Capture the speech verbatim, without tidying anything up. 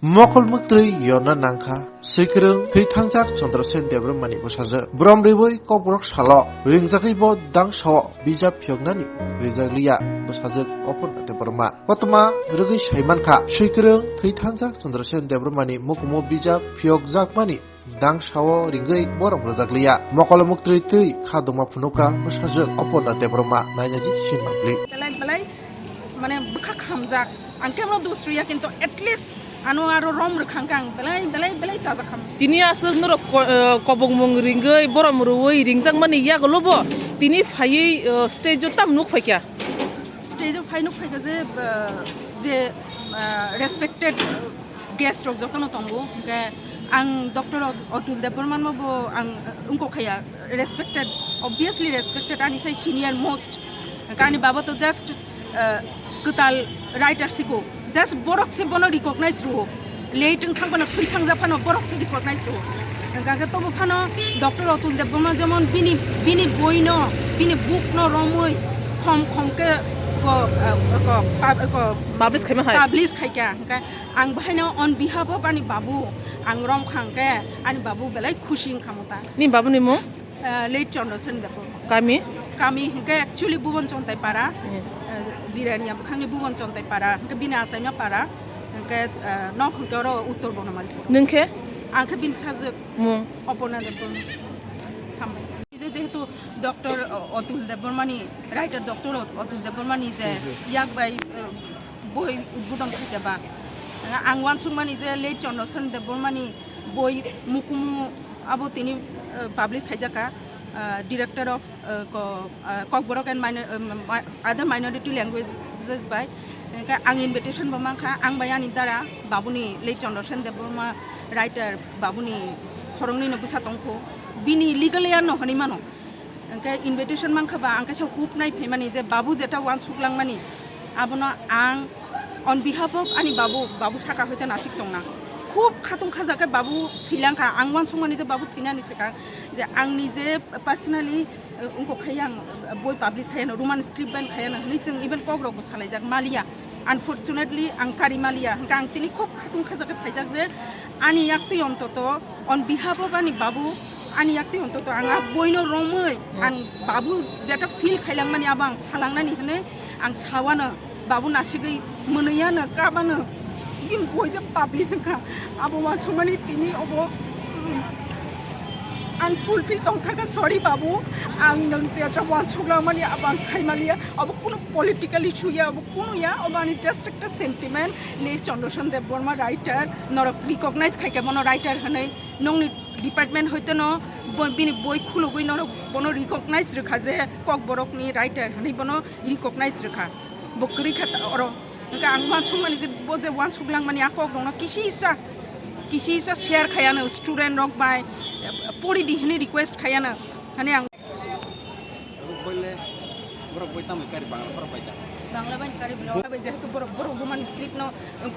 Mokol mwktwi yorna nangkha, swikwrwng thwi thangjak Chandrasen Debbarmani bwsajwk. Borom riwi Kokborok salo ringjagwi bo dangsao bijap phiyoknani rijak liya bwsajwk Oporna Debbarma. Kothoma rwgwi saimankha, swikwrwng thwi thangjak Chandrasen Debbarmani mukumu bijap phiyokjakmani dangsao ringwi borom rwjak liya. Mokol mwktwi twi kha duma phunukha bwsajwk Oporna Debbarma, nainani sinma bwlwi. Belai belai mane bwkha khamjak. Ang kemno dos rwya, kintu at least ano aro rom rwkhang khe ang belai belai belai chajak kham. Tini aswk norok ko-, eh, kobongmung ringwi borom rwui ringjakmani yagulo bo tini phaiwi, eh, stage o tam nuk phaikha. Stage o phai nuk phaikha je, eh, je, eh, respected guest rok jotono tongo, hwnkhe ang Doctor Ot-, Otul Debbarma no bo ang, eh, wngkok khaya, respected, obviously respected, ani sai senior most, hwnkhe ani baba to just, eh, kwtal writer siko, just borok se bono recognize rwo, late wngthang phano, thwi thangjak phano borok se recognize rwo, hwnkhe tobo phano Doctor Otul Debbarma jemon bini, bini boi no, bini book no romwi khom khom khe ko, eh, ko, pub-, ko publish khaima hai. Publish khaikha, hwnkhe ang bahaino on behalf of ani babu, ang romkha hwnkhe ani babu belai khusi wngkha mota. Ni babuni mung? Eh, late Chandra Sen Debbarma. Kami? Kami hwnkhe actually Bhuban Chontai Para, eh, Jirania bwkhakni Bhuban Chontai Para, hwnkhe bini achaima para, hwnkhe, eh, nok hwnkhe oro Uttor Bonamari. Nwng khe? Ang khe bini sajwk. Mung? Oporna Debbarma. Hambai. Je-, jehetu Doctor Otul Debbarmani, writer Doctor Ot-, Otul Debbarmani je yak bai, eh, boi udbodon khaikha ba. Ang uansukmani je late Chandra Sen Debbarmani boi Mukumu abo tini, eh, publish khaijakha, eh, Director of, eh, ko-, eh, Kokborok and minor-, eh, ma-, Other Minority Languages by. Hwnkhe ang invitation bo mankha, ang bai ani dara babuni late Chandra Sen Debbarma writer babuni khoroknwino bwsa tongkho, bini legal heir no hwnwi mano. Hwnkhe invitation mankha ba ang kaisa hope nai phaimani je babu jeta uansuk langmani, abono ang on behalf of ani babu, babu saka hoite nasik tongna. Khub khatung khajakhe babu swilangkha, ang uansukmani je babu thwinani swkang je ang nije personally, eh, wngkok khai ang boi publish khaiano, Roman script bai khaiano hwnwi chwng even kokrokbo salaijak maliya. Unfortunately, ang kari maliya, hwnkhe ang tini khub khatung khajakhe phaijak je ani yaktwi ontoto on behalf of ani babu, ani yaktwi ontoto ang a boino romwi ang babu jeta feel khailangmani abo ang salangnani hwnwi ang sawano, babu nasigwi mwnwiyano, kabano, bini boi je publish wngkha, abo uansukmani tini obo, mm, unfulfilled tongthaka, sorry babu, ang nwng jeta uansuk langmani abo ang khaimaliya, abo kunu political issue ya, abo kunu ya, abo ani just ekta sentiment, late Chandra Sen Debbarma writer, norok recognize khaikha bono writer hwnwi, nokni department hoite no bo-, bini boi khulugwi norok bono recognize rwkha je Kokborokni writer hwnwi bono recognize rwkha. Bo kwrwi kha ta oro. Hwnkhe ang uansukmani je bo je uansuk langmani a kokrokno kisisa, kisisa share khaiano student rok bai, pori di hwnwi request khaiano. Hwnwi ang Borok boi le, borok boi tamo kari Bangla borok bai da. Bangla bai kari Bangla bai, jehetu borok, borok Roman script no, um,